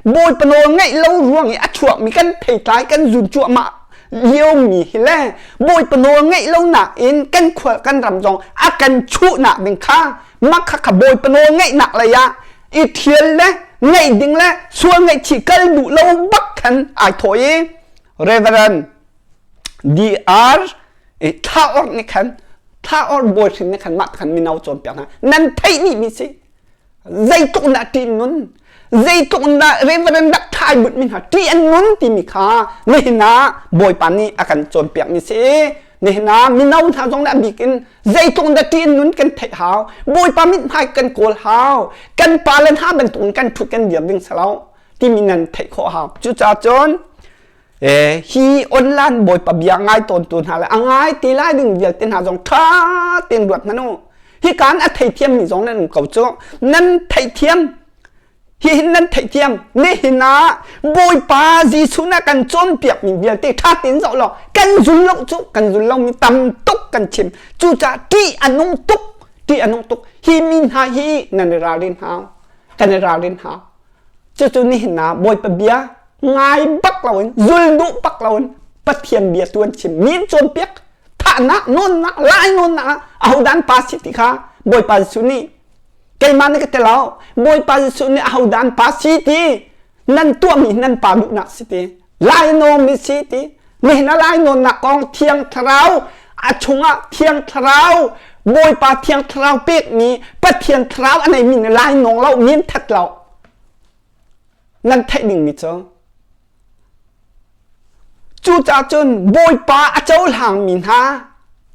Bawipa nawl ngaih lo ruang i a chuakmi kan theitlai kan zun cuahmah liomi hi le Bawipa nawl ngaih lonak in kan khual kan ram zong a kan chuhnak ding kha mah kha kha Bawipa nawl ngaihnak lei ah i thial le ngaih ding le sual ngaihchih kal duh lo bak khan ai thawh i Reverend DR thla or nih khan thla or bawi hrin nih khan mah khan mino cawnpiak hna nan theih dih mi si zeitluk in dah ṭih nun zeitluk in dah Reverend dak thai but mi hna ṭih an nun timi kha nihin ah Bawipa nih a kan cawnpiak mi si nihin ah mino hna zong nih a bik in zeitluk in dah ṭih an nun kan theih hau Bawipa mithmai kan kawl hau kan pa le hna bantukin kan ṭhut kan dir ding si lo timi nan theih khawh hau cucaah cun hi online Bawipa bia ngai tawntu hna le a ngai ti lai ding vialte hna zong ṭha tein ruat hmanh u hi kaan a theithiam mi zong nan um ko cu nan theihthiam hihin nan theihthiam nihin ah Bawipa Jesuh na kan cawnpiak mi vialte ṭha tein zoh law kan zul lo cu kan zul lo mi tam tuk kan chim cucaah ṭih a nung tuk ṭih a nung tuk hi mi hna hi nan i ralrin hau kan i ralrin hau cucu nihin ah Bawipa bia ngai bak loin zul duh bak loin Pathian bia tu an chim mi an cawnpiak thahnak nawnnak lai nawnnak ah ahodah an pa si ti kha Bawipa Jesuh nih keimah nih ka ti lo Bawipa Jesuh nih ahodah an pa si ti nan tuahmi nan pa duhnak si ti lainawng mi si ti nihin a lainawnnak kong Thiang Thlarau a chungah Thiang Thlarau Bawipa Thiang Thlarau pekmi Pathian Thlarau a neimi nih lainawng lo min that lo nan theih dingmi cu Cucaah cun Bawipa a cohlangmi hna,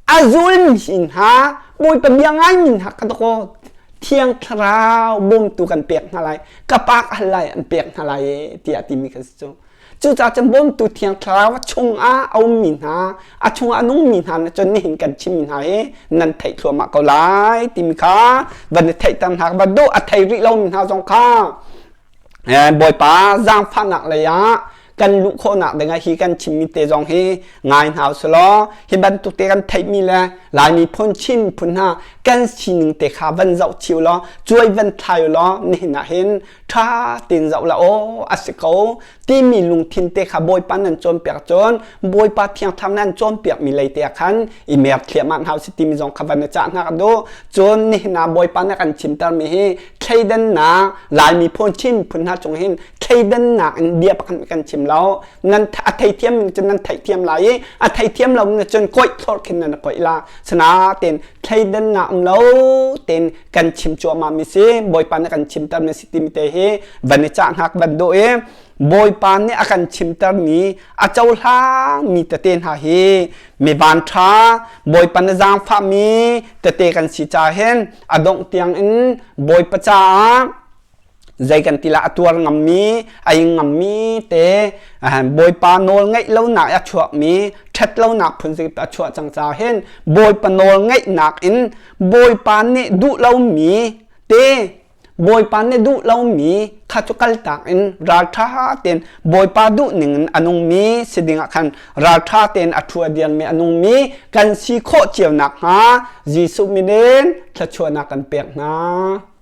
a zulmi hna, Bawipa bia ngaimi hna kha dawkaw Thiang Thlarau bawmtu kan pek hna lai, ka pa ka hal lai an pek hna lai e tiah timi kha si cu. Cucaah cun bawmtu Thiang Thlarau a chungah a ummi hna, a chungah a nungmi hna nih cun nihin kan chimmi hna hi nan theih thluahmah ko lai timi kha van i theihter hna va duh a thei rih lomi hna zong kha Bawipa zaangfahnak lei ah kan luh khawhnak dingah hi kan chimmi te zong hi ngai hna usulaw hi bantuk te kan theihmi le Laimi phun Chin phun hna kan sining te kha van zoh chih law cuai van thlai law nihin ah hin ṭha tein zoh la aw a si ko timi lungthin te kha Bawipa nan cawnpiak cun Bawipa Thiang Thlarau nan cawnpiakmi lei te ah khan i mer thliahmah hna usih timi zong kha van i cah hna ka duh cun nihin ah Bawipa nih a kan chimtermi hi thleidannak Laimi phun Chin phun hna cung hin thleidannak in bia pakhat kan chim lo nan a theithiam ning cun nan theihthiam lai i a theithiam lo ning cun koih thlor khin nan koih la sanatin thleidannak um lo ten kan chim cuahmah mi si Bawipa nih kan chimter mi si timi te hi van i cah hngak van duh i Bawipa nih a kan chimter mi a cohlang mi tete hna hi mi van ṭha Bawipa na zaangfah mi tete kan si ca hin a dongh tiang in Bawipa caah zei kan ti la a tuar ngammi a ing ngammi te Bawipa nawl ngaih lonak a chuakmi ṭhat lonak phun a chuah cang ca hin Bawipa nawl ngaihnak in Bawipa nih duh lomi te. Bawipa nih duh lomi kha cu kaltak in ralṭha tein Bawipa duh ning in a nungmi si dingah khan ralṭha tein a ṭhu a dirmi a nungmi kan si khawh cio nakhnga Jesuh min in thluachuahnak kan pek hna.